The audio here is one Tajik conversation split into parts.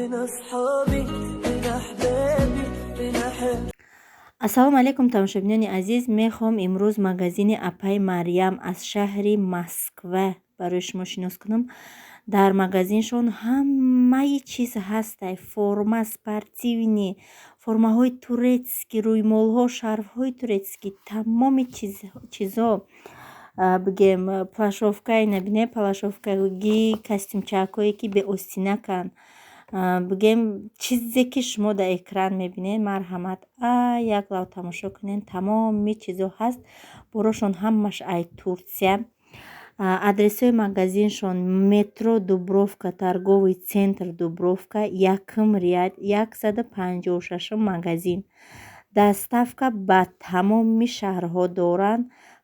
فين أصحابي فين أحبابي فين أحب. Ассалому алайкум, тамошобинони азиз. Мехоҳам имрӯз магазини апаи Марьям аз шаҳри Москва барои шумо шинос кунам. Дар магазиншон ҳамаи чиз ҳастай: форма спортивный, формаҳои турецкий, рӯймолҳо, шарфҳои турецкий, тамоми чизо. Бигем, плащовка набине, плащовкаги, костюмчакҳое, ки беостинаканд. Бигем, чизе ки шумо дар экран мебинед, марҳамат, як лав тамошо кунед, тамоми чизо ҳаст. Борошон ҳамаш ай Турсия. Адресҳои магазиншон: метро Дубровка, торговый центр Дубровка, якум ряд, 156-ум магазин. Доставка ба тамоми шаҳрҳо доранд,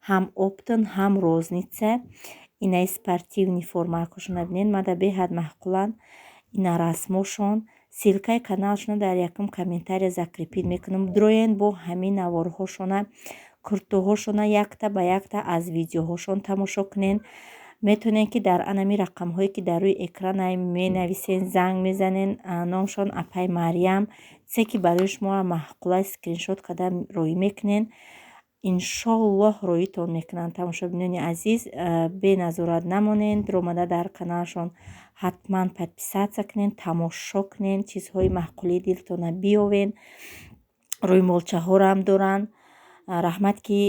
ҳам оптом, ҳам розница. Инаи спортивный формаҳошона бинед, мада беҳад маъқуланд ина расмошон. Ссылкаи каналшона дар якум комментария закрепить мекунам. Дроен бо ҳамин наворҳошона, куртоҳошона якта ба якта аз видеоҳошон тамошо кунед. Метавонед, ки дар анами рақамҳое, ки дар рӯи экран менависен, занг мезанен. Номшон апаи Марьям. Чизе ки барои шумо маъқула, скриншот карда роӣ мекунен, иншоллоҳ, роитон мекунанд. Тамошобинони азиз, беназорат намонед, омада дар каналшон ҳатман подписаться кунед, тамошо кунед, чизҳои маъқулии дилтона биёвед. Рӯймолчаҳоро доранд. Раҳмат, ки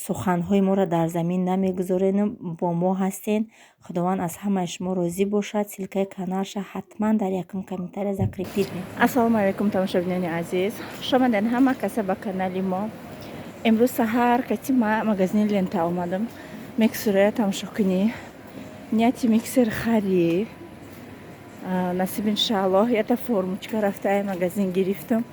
суханҳои моро дар замин намегузорену бо мо ҳастен. Худованд аз ҳамаи шумо розӣ бошад. Ссылкаи каналша ҳатман дар якум комментария закрепить мекунам. Ассалому алайкум, тамошобинони азиз, хушомадед ҳама каса ба канали мо. Имрӯз саҳар кати ма магазини Лента омадам, миксерая тамошо кунӣ. Нияти миксер харӣ, насиб, иншааллоҳ. Ята формочка рафтаи магазин гирифтам,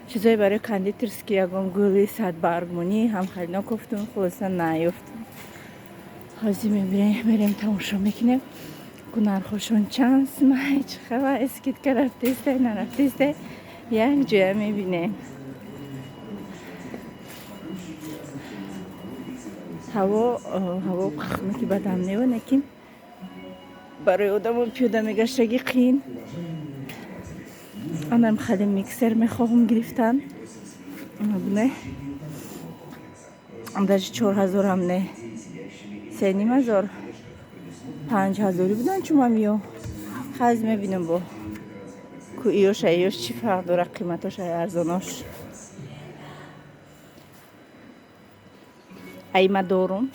чизое барои кондитерский, ягон гули садбаргмонӣ ҳам харино кофтум, хулоса, наёфтам. Ҳозир мебирем, мерем, тамошо мекунем, ку нархошон чанд сумай, чӣ хабар, скидка рафтестай, нарафтестай, як ҷоя мебинем. Ҳаво ки бадам невоне, ки барои одамо пиёда мегаштагӣ қиин. Анам хеле миксер мехоҳам гирифтан, не, даже 4000-ам не, 3500, 5000-и будан. Чумам ё хаз мебинам, бо ку иёша иёш чӣ фарқ дора, қиматош арзонош. Ай ма дорум,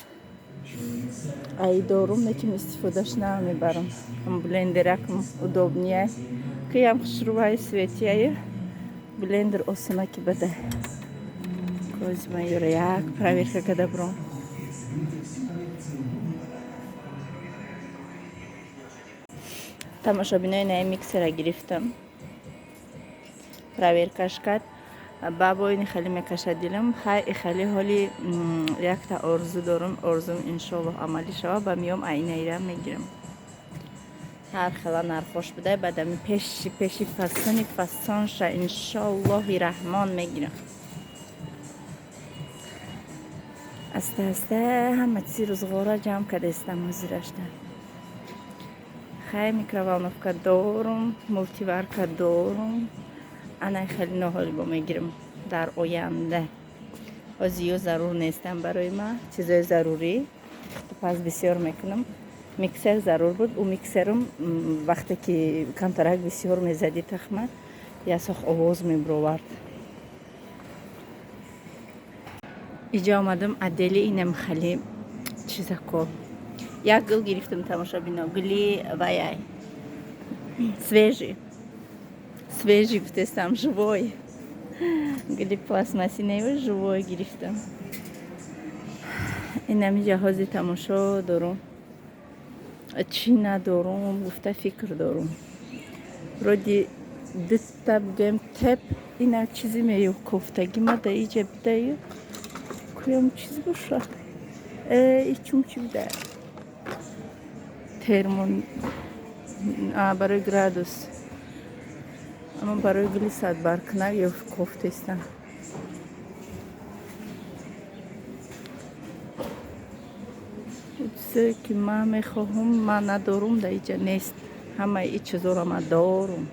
ай дорум, лекин истифодаш намебарам. Блендеракм удобнее, киям хушрувай, светияй, блендер осона ки бада. Козима ёра як проверка када буром. Тамошобинои, наи миксера гирифтам, проверкаш кард, бабоини хеле мекашад дилам. Хай, хеле ҳоли якта орзу дорум, орзум иншоаллоҳ амалӣ шава, ба миём айнаира мегирам. Ҳар хела нархош буда, баъдами пеши пеши фасони фасонша, иншоаллоҳи раҳмон, мегирам. Аста аста ҳама чизи рӯзғора ҷамъ кардастам ҳозирашда. Хай, микроволновка дорум, мултиварка дорум, анай хеле ноҳоли бо мегирам дар оянда. Ҳозир ё зарур нестам барои ман. Чизои зарурӣ пас бисёр мекунам. Миксер зарур буд. Ӯ миксерум вақте ки камтарак бисёр мезадӣ тахма, ясох овоз мебуровард. Иҷа омадам отдели инам хеле чизако. Як гул гирифтам, тамошобино, гули ваяй свежий, свежий гуфтестам, живой, гули пластмасси нева, живой гирифтам. Инами ҷаҳози тамошо дорум, чӣ надорум гуфта фикр дорум. Вроде дута, бигӯем, теп ина чизи мею кофтагӣ ма да иҷа бидаю, куям чиз боша, ичум чи буда, термо барои градус, аммо барои гули садбаргкунак ё кофтестам. Чизе ки ман мехоҳам, ман надорум, дар иҷа нест. Ҳамаи и чизоро ман дорум.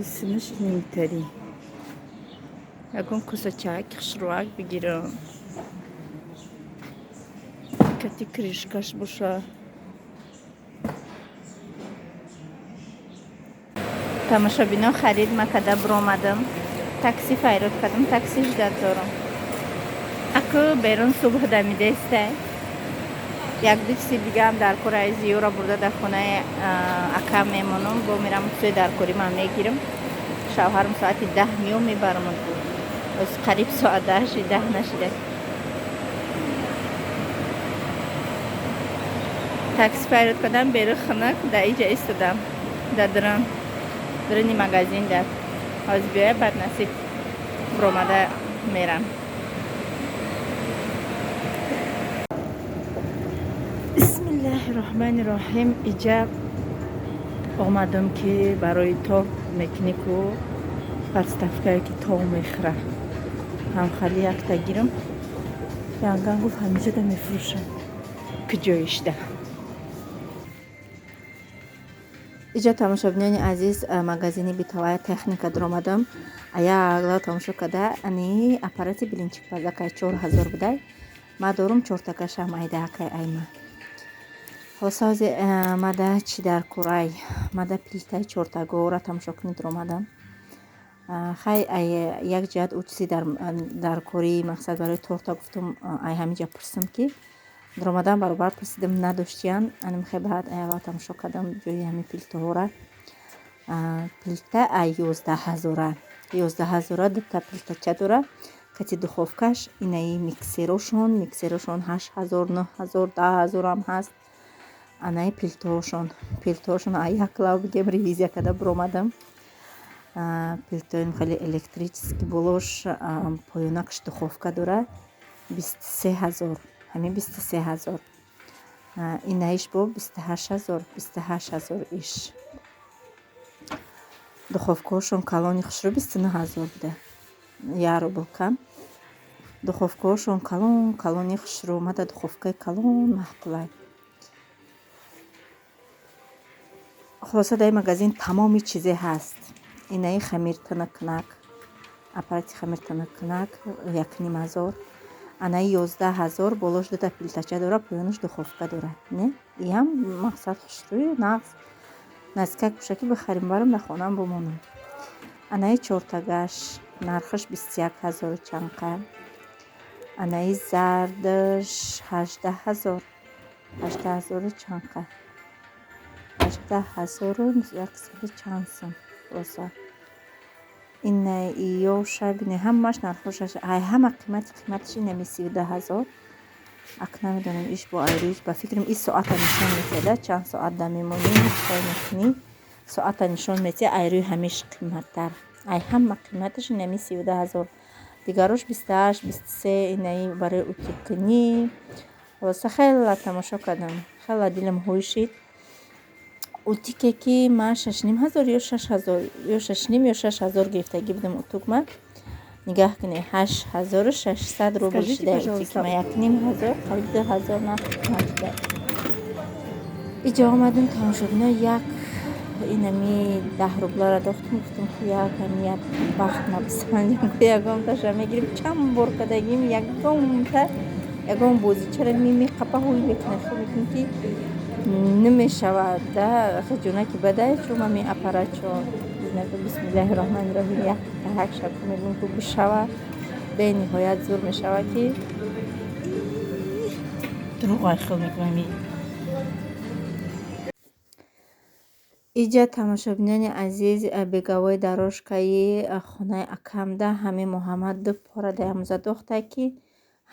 Бистунаш нимтарӣ. Ягон косачак хушрӯак бигирам. Кати крышкаш боша. Тамошобино, харид ма када биромадам. Такси файрод кардам, такси ждать дорам. Аку берун субҳ дамидесте. Як ду чизи дигаам дар кораи зиёра бурда дар хонаи акам мемонам, бо мерам чизои дар кори ман мегирам. Шавҳарам соати 10 меом, мебарам. Оз қариб соат 10 шид, 10 нашида. Такси файрод кардам, беру хунук, дар иҷа истодам. Дар дурун. Дуруни магазин дар. Ҳозир биёя, баъд насиб биромада мерам. Бисмиллаҳи роҳмани роҳим. Иҷа омадам, ки барои торт мекунӣ ку, подставкае ки тов мехӯра. Ҳамхали якта гирам. Янган гуфт, ҳамиҷода мефурӯшад. Куҷоишда? Иҷа, тамошобинони азиз, магазини бытовая техника дуромадам. Ая тамошо када, ани аппарати блинчикпазакай 4000 будай. Ма дорум чортакашам айдаакай айма. Холосаози мада чӣ дар курай? Мада плитаи чортагора тамошо кунед дуромадам. Хай, як ҷиҳат ӯ чизи дар кори мақсад барои торта гуфтум, ай ҳамиҷа пурсам, ки дуромадам, баробар пурсидам, надоштиян. Анимхе баъд аввал тамошо кардам ҷои ҳамин плитаҳора. Плита ай 11 ҳазора, 11 ҳазора дута плитача дора кати духовкаш. Инаи миксерошон 8000, 9000, 10 000-ам ҳаст. Анаи плитаҳошон ай як лав бигем ревизия карда биромадам. Плитаи хеле электрический, болош поёнакаш духовка дора, 23 000, ҳамин 23 000. Инаиш бо 28 000, 28 000 иш. Духовкаҳошон калони хушрӯ 29 000 буда, як рубл кам. Духовкаҳошон калон калони хушрӯ. Мада духовкаи калон маъқулай. Хулоса, дар ин магазин тамоми чизе ҳаст. Инаи хамиртанакунак, аппарати хамиртанакунак 1500, анаи 11 000, болош дута плитача дора, поёнаш духовка дора. Не, иам мақсад хушрӯю нағз, наздикак боша, ки бихарим, барам, дар хонаам бимонам. Анаи чортагаш нархаш 21 000 чанқа. Анаи зардаш 18 000, 18 000 чанқа, 18 100 чанд сум. Хулоса, инаиёша бине, ҳамааш нархошаш ай ҳама қимати қиматаш инами 32 000. Ак намедонам, иш бо айрӯз ба фикрам, ин соата нишон метиҳада, чанд соат да мемонӣ, чикор мекунӣ, соата нишон метиҳа. Айрӯи ҳамеш қиматтар, ай ҳама қиматаш инами 32 000, дигарош 28, 23. Инаи барои утюгкунӣ. Хулоса, хеле тамошо кардам, хеле дилам ҳой шид. Утюге ки ман 6500 ё 6000 ё 6,5 ё 6000 гирифтагӣ будам утюг ма, нигаҳ кунед, 8600 рубл шуда утюги ма, 1500, қариб 2000 нарх шуда. Иҷо омадем, тамошобино, як инами 10 рублара дохтум, гуфтум, ки як ами як бахт мабисанҷам, ягонташа мегирим. Чанд бор кардагим, ягонта ягон бозичара мемиқапа, ҳуй мекунад, хел мекунӣ, ки намешавад да ҷонаки бадай чун ами аппаратчо. Бисмиллаҳи роҳмани роҳим, як таҳак шаб мегӯм, ки бишава, бениҳоят зур мешава, ки Дурӯғ хел мекунам. Иҷа, тамошобинони азиз, беговой дорожкаи хонаи акамда ҳами Муҳаммад ду пора даямза дохта, ки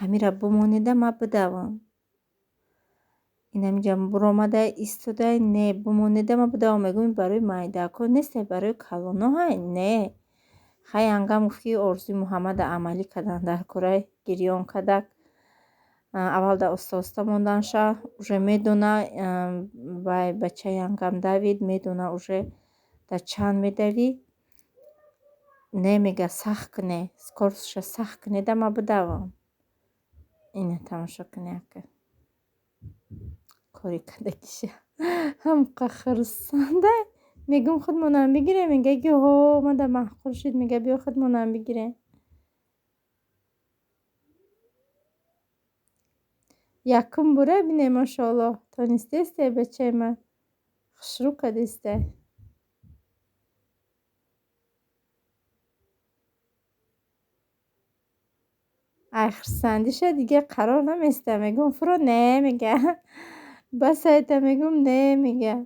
ҳамира бимонида, ма бидавам. Инамиҷа буромада истодай, не, бимонида, ма бидавам. Мегӯм, барои майдако нестай, барои калоноҳай, не. Хай, ангам гуфт, ки орзуи Муҳаммада амалӣ кардан дар кораи гирён кадак. Аввал да оста оста монданша, уже медона вай бачаи ангам давид, медона уже дар чанд медавӣ. Не, мега, сахт куне, скоростша сахт кунеда, ма бидавам. Ина тамошо куне, ака кори кардагиша, ҳамқа хурсанда. Мегӯм, худмонам бигирем, мега ки ҳо, мада маъқул шуд, мега, биё худмонам бигирем. Якум бора бине, машоаллоҳ, тонистесте, бачаи ман хушрӯ кадисте. Ай хурсандиша дига қарор наместа. Мегӯм, фуро, не, мега. Бас айта, мегӯм, не, мега.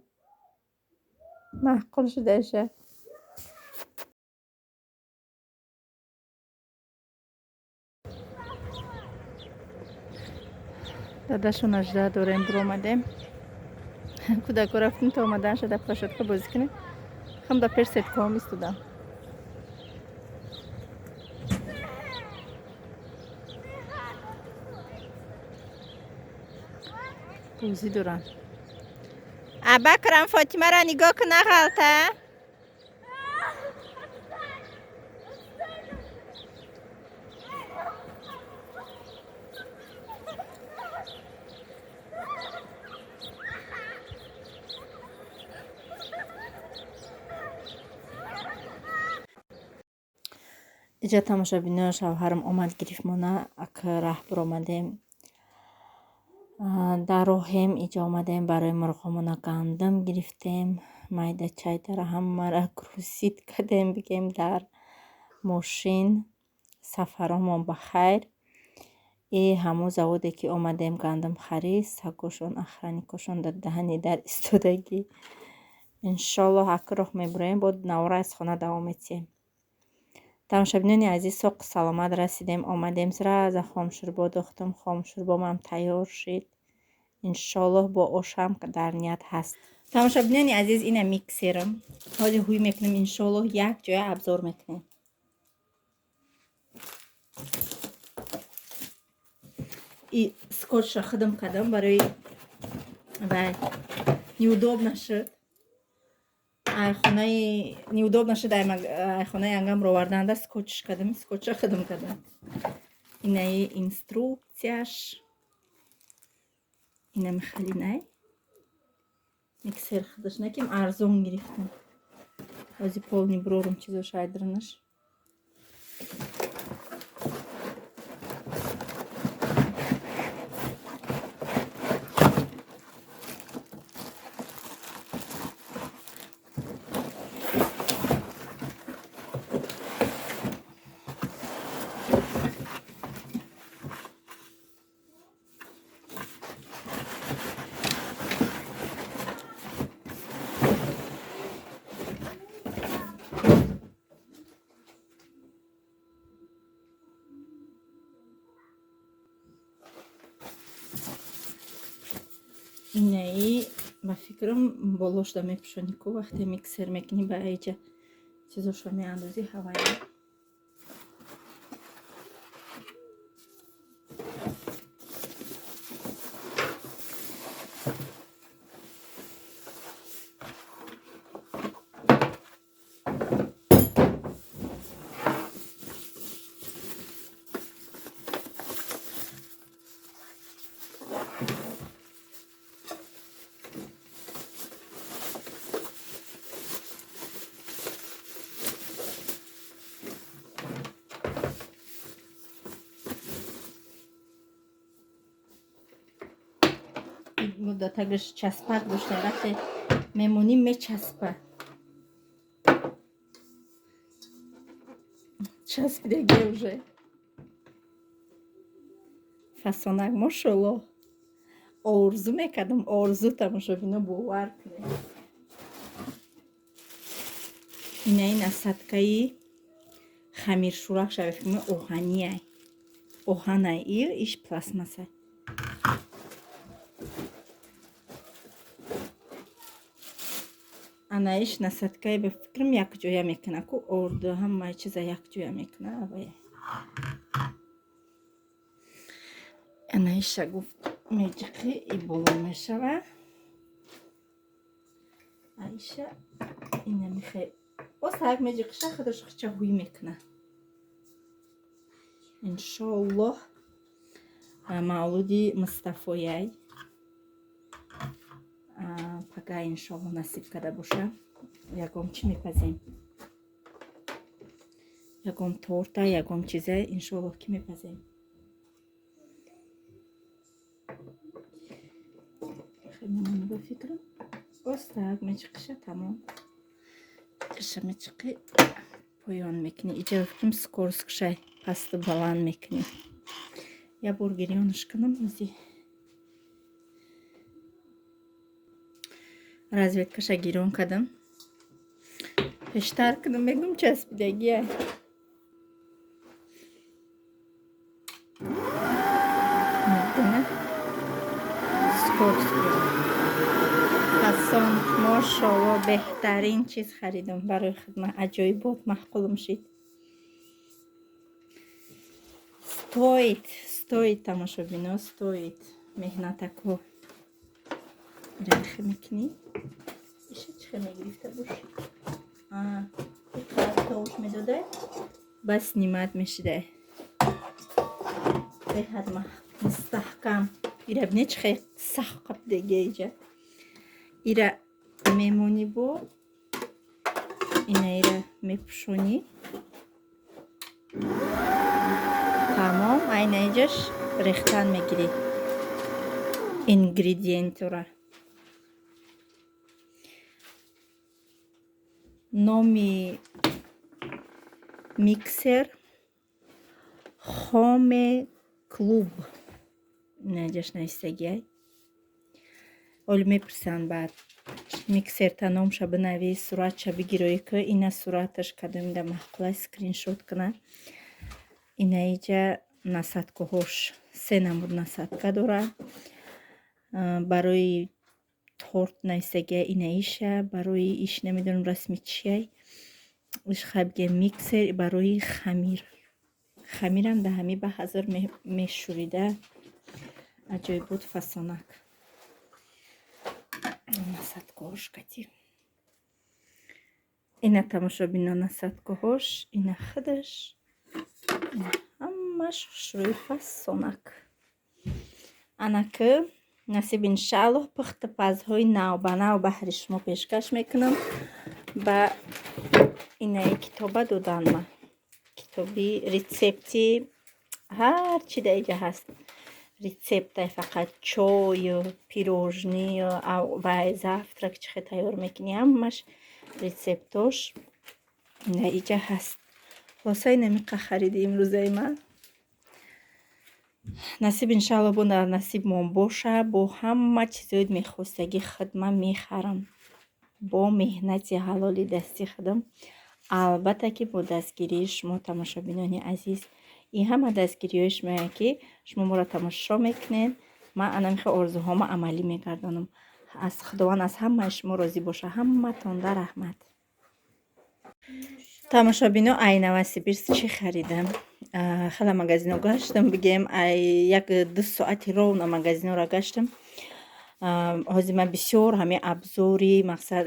Маъқул шудаша. Дадашон ажда дорем, биромадем. Кӯдако рафтем, то омаданша дар площадка бозӣ кунем. Хам дар пеш сеткаҳом истодам. Бозӣ доранд. Абакрам, Фотимаро нигоҳ кун, нағалта. Иҷа, тамошобино, шавҳарам омад, гирифт мона, ака раҳ биромадем. Дар роҳем, иҷа омадем, барои мурғомона гандум гирифтем. Майда чайдара ҳамаро грузить кардем, бигем, дар мошин. Сафаромон ба хайр. И ҳамун заводе ки омадем гандум харид, сагошон, охранникошон дар даҳани дар истодагӣ. Иншоллоҳ, ака роҳ мебуроем, бо навора аз хона давом метиҳем. Тамошобинони азиз, соқу саломат расидем, омадем, сразу хомшӯрбо дохтам, хомшӯрбомам тайёр шид. Иншоллоҳ, бо ошам дар ният ҳаст. Тамошобинони азиз, ина миксерам. Ҳозир ҳуй мекунем, иншоллоҳ, як ҷоя обзор мекунем. И скотчша худам кардам, барои вай неудобно шуд. Ай хонаи неудобно шуд, ай хонаи ангам роварданда скотчш кардам, скотчша худам кардам. Инаи инструкцияш. Ина михалинай. Миксер худаш наким арзон гирифтам. Ҳозир полный брорум чизош айдранаш. Инаи, ба фикрам, болошда мепӯшонӣ ку, вақте миксер мекунӣ, ба айҷа чизошро меандозӣ, ҳавая. Муддатагаш часпак дошта, вақте мемонӣ, мечаспа, часпидаги уже фасонак, мошолло. Орзу мекардам, орзу, тамошобино, бовар кунед. Инаи насадкаи хамиршӯрак шаве, фикр, оҳанияй, оҳанай, иш пластмассай. Анаиш насадкаи, ба фикрам, якҷоя мекуна ку орду, ҳамаи чиза якҷоя мекуна. Авая анаиша гуфт, меҷиқӣ, и боло мешава. Аиша ина михе боз так меҷиқиша, худаш хича ҳуй мекуна. Иншоаллоҳ, мавлуди Мустафояй пага, иншоаллоҳ, насиб карда боша. Ягон чӣ мепазем, ягон торта, ягон чиза, иншоаллоҳ, ки мепазем. Хеле ба фикрам, остак мечиқиша, тамом. Иша мечиқи, поён мекунӣ. Иҷа фикрам, скорость кушай, пасту баланд мекунӣ. Я бор гирёнаш кунам ози. Разведкаша гирён кардам. Пештар кунам, мегум, часпидагия. Скорость фасон. Мошоалло, беҳтарин чиз харидам барои хидмат. Аҷоибот, маъқулам шид. Стоит, стоит, тамошобино, стоит меҳнатако. Рахи мекунӣ. Иша чӣ хел мегирифта бош? Товуш медодай, бас снимать мешидай. Беҳад мустаҳкам. Ира бине, чӣ хел сахт қабдеги иҷа. Ира мемонӣ, бо ина ира мепӯшонӣ, тамом. Айна иҷаш рехтан мегирӣ ингредиентора. Номи миксер Хоме Клуб, наҷаш навистагиай. Оли мепурсанд баъд: миксерта номша бинавис, суратша бигирӯӣ, ки ина сураташ, кадомида маъқулай, скриншот куна. Инаиҷа насадкаҳош, се намуд насадка дорад. Барои торт навистагиай инаиша, барои иш намедонам расми чиай. Иш хай, бигем, миксер барои хамир. Хамирам да ҳами ба ҳазр мешӯрида. Аҷоибот, фасонак. Насадкаҳош кати. Ина, тамошобино, насадкаҳош, ина худаш, ҳамаш хушрӯи, фасонак. Анаки, насиб, иншааллоҳ, пухту пазҳои навбанав баҳри шумо пешкаш мекунам. Ба инаи китоба доданма, китоби рецепти, ҳар чи дар иҷа ҳаст, рецептай, фақат чою пирожнию вай, завтрак чӣ хел тайёр мекунӣ, ҳамаш рецептош дар иҷа ҳаст. Хулоса, инамиқа хариди имрӯзаи ман. Насиб, иншаалло, бо дар насибмон боша, бо ҳама чизои мехостагӣ хидмат мехарам бо меҳнати ҳалоли дасти худам, албатта ки бо дастгирии шумо, тамошобинони азиз. Ин ҳама дастгириҳои шумое, ки шумо моро тамошо мекунед, ман анамихел орзуҳомо амалӣ мегардонам. Аз Худованд аз ҳамаи шумо розӣ боша. Ҳаматонда раҳмат. Тамошобино, ай Новосибирск чӣ харидам? Хела магазино гаштам, бигем, ай як ду соати ровно магазинора гаштам. Ҳозир ман бисёр ҳамин обзори, мақсад,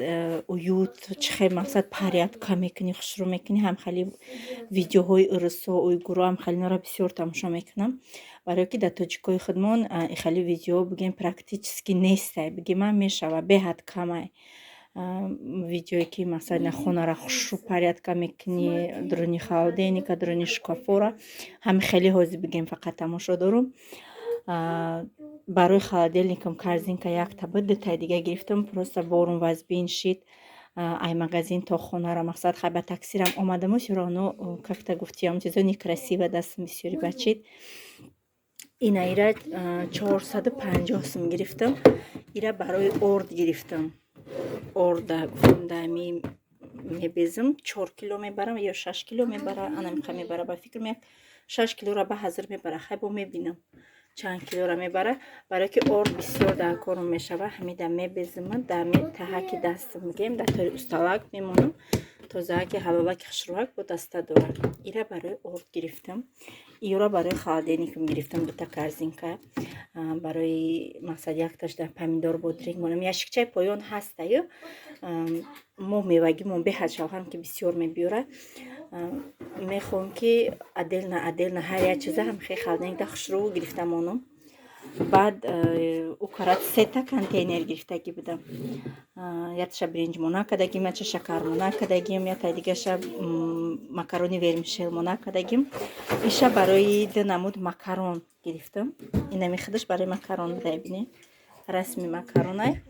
уют, чӣ хел, мақсад, порядка мекунӣ, хушрӯ мекунӣ, ҳам хеле видеоҳои урусо, уйгуро, ҳам хеле бисёр тамошо мекунам, барое ки дар тоҷикои худмон хеле видео, бигем, практически нестай, бигем, ам мешава, беҳад камай видеое, ки, мақсад, на хонара хушрӯ порядка мекунӣ, дуруни холодильника, дуруни шкафора. Ҳами хеле ҳозир, бигем, фақат тамошо дорум. Барои холодильникам корзинка якта буд, дутаи дига гирифтам, просто борум вазбин шид ай магазин то хонара. Мақсад, хай, ба таксирам омадаму всё равно как-то гуфтиам, чизо некрасиво, дастам бисёри бачид. Ина ира 450 сум гирифтам. Ира барои орд гирифтам. Орда гуфтам, дами мебезам, 4 кило мебарам ё 6 кило мебара, анамиқа мебара, ба фикрам, як 6 килора ба ҳазр мебара. Хай, бо мебинам, чанд килора мебара, барое ки орд бисёр дар корум мешава. Ҳамида мебезима, дами таҳаки дастам, мегем, дар тори усталак мемонам, тозааки, ҳалолаки, хушрӯак бо даста дорад. Ира барои орд гирифтам. Иёра барои холодильникам гирифтам, дута корзинка барои, мақсад, якташ дар помидор, бодринг монам. Ящикчаи поён ҳастаю, мо мевагимон беҳад, шавҳарам ки бисёр мебиёра. Мехоҳам, ки отдельно, отдельно ҳар як чиза ҳам хе холодильникда хушрӯ гирифта монам. Баъд ӯ карат сета контейнер гирифтагӣ будам. Яташа биринҷмона кардагим, яташа шакармона кардагим, ятаи дигаша макарони вермишелмона кардагим. Иша барои ду намуд макарон гирифтам. Инами худаш барои макарон буда, бинед, расми макаронай.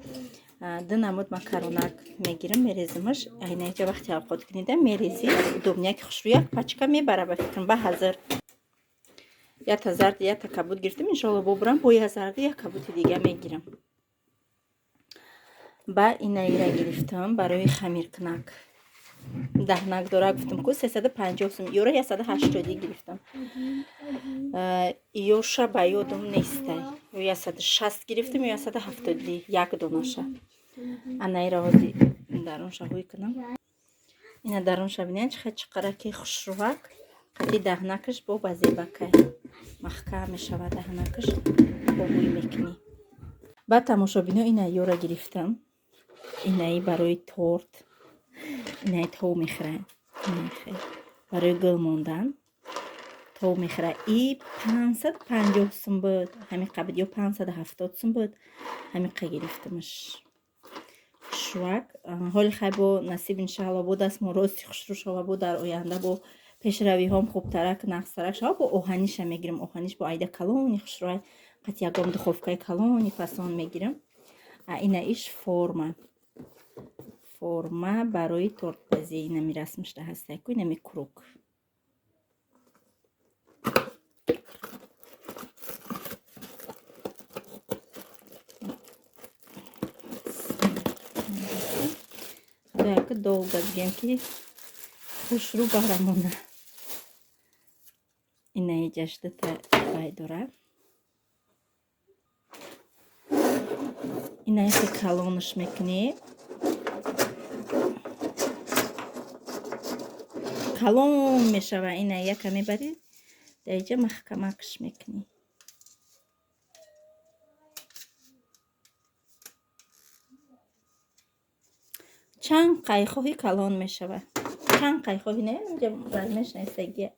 Ду намуд макаронак мегирам, мерезимаш. Айнаиҷа вақти авқот кунида мерези, удобняки хушрӯ як пачка мебара ба фикрам ба ҳазр. Ята зард, ята кабуд гирифтам, иншоалло бобурам бо я зарди як кабути дига мегирам. Ба инаира гирифтам барои хамиркунак. Даҳнак дора, гуфтам ку 350 сум, ёра 180 гирифтам. Ёша ба ёдам нестай. Ё 160 гирифтам, ё 170 як донаша. Анаира ҳози дарунша ҳуй кунам. Ина дарунша бинед, чӣ хел чиқараки хушрӯвак. Қати даҳнакаш бо базебакай. Маҳкам мешавад даҳнакаш, бо ҳуй мекунӣ. Баъд тамошобино ина ёра гирифтам. Инаи барои торт. Инаи тов мехӯрад. Барои гул мондан тов мехӯрад. И 550 сум буд. Ҳамин қа буд ё 570 сум буд. Ҳамин қа гирифтамаш. Хушрӯак. Ҳоли хай бо насиб иншаалло бо дастмо рости хушрӯ шава, бо дар оянда бо пешравиҳом хубтарак, нағзтарак шава, бо оҳаниша мегирам. Оҳаниш бо айда калони хушрӯай, қати ягон духовкаи калони фасон мегирам. А ина иш форма. Форма барои тортпазӣ. Инами расмашда ҳастай ку, инами круг. Худояка долго бигем ки хушрӯ барамона. Инаи ҷашдата вай дора. Инаи хе калонаш мекунӣ. Калон мешава. Ина яка мебарӣ, дар иҷа маҳкамакш мекунӣ. Чанд қайхоҳи калон мешава. Чанд қайхоҳи не, инҷа размерш нестагия.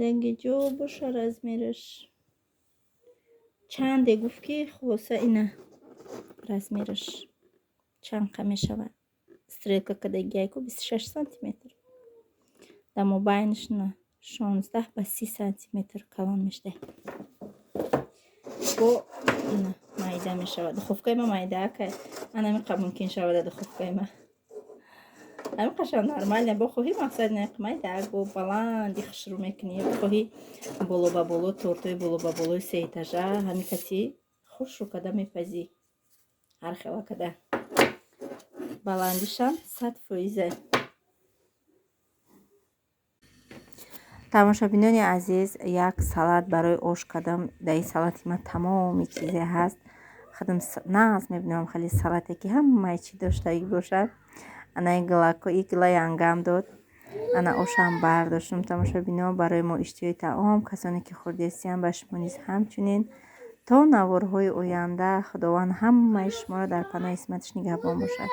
Данги ҷо боша размераш. Чанде гуфт ки хулоса ина размераш чанд қа мешава. Стрелка кардагиай ку 26 сантиметр. Дар мобайнаш на 16 ба 30 сантиметр калон мешуда. Бо ина майда мешавад. Духовкаи ма майда акай. Ана ҳамин қа мумкин шавад дар духовкаи ма. Ҳамин қаша нормально, бо хоҳӣ мақсад не майда, бо баланди хушрӯ мекунӣ, хоҳӣ боло ба боло тортҳои боло ба болои се этажа ҳамин кати хушрӯ када мепазӣ. Ҳар хела када. Баландишам 100%. Тамошобинони азиз, як салат барои ош кардам. Дар ин салати ман тамоми чизе ҳаст. Худам нағз мебинам хеле салате ки ҳамаи чӣ доштагӣ бошад. Ана ин гилако, и гила янгам дод. Ана ошам бардоштам тамошобино, барои мо иштиҳои таом, касоне ки хӯрдестиям ба шумо низ ҳамчунин. То наворҳои оянда Худованд ҳамаи шуморо дар паноҳи исматаш нигаҳбон бошад.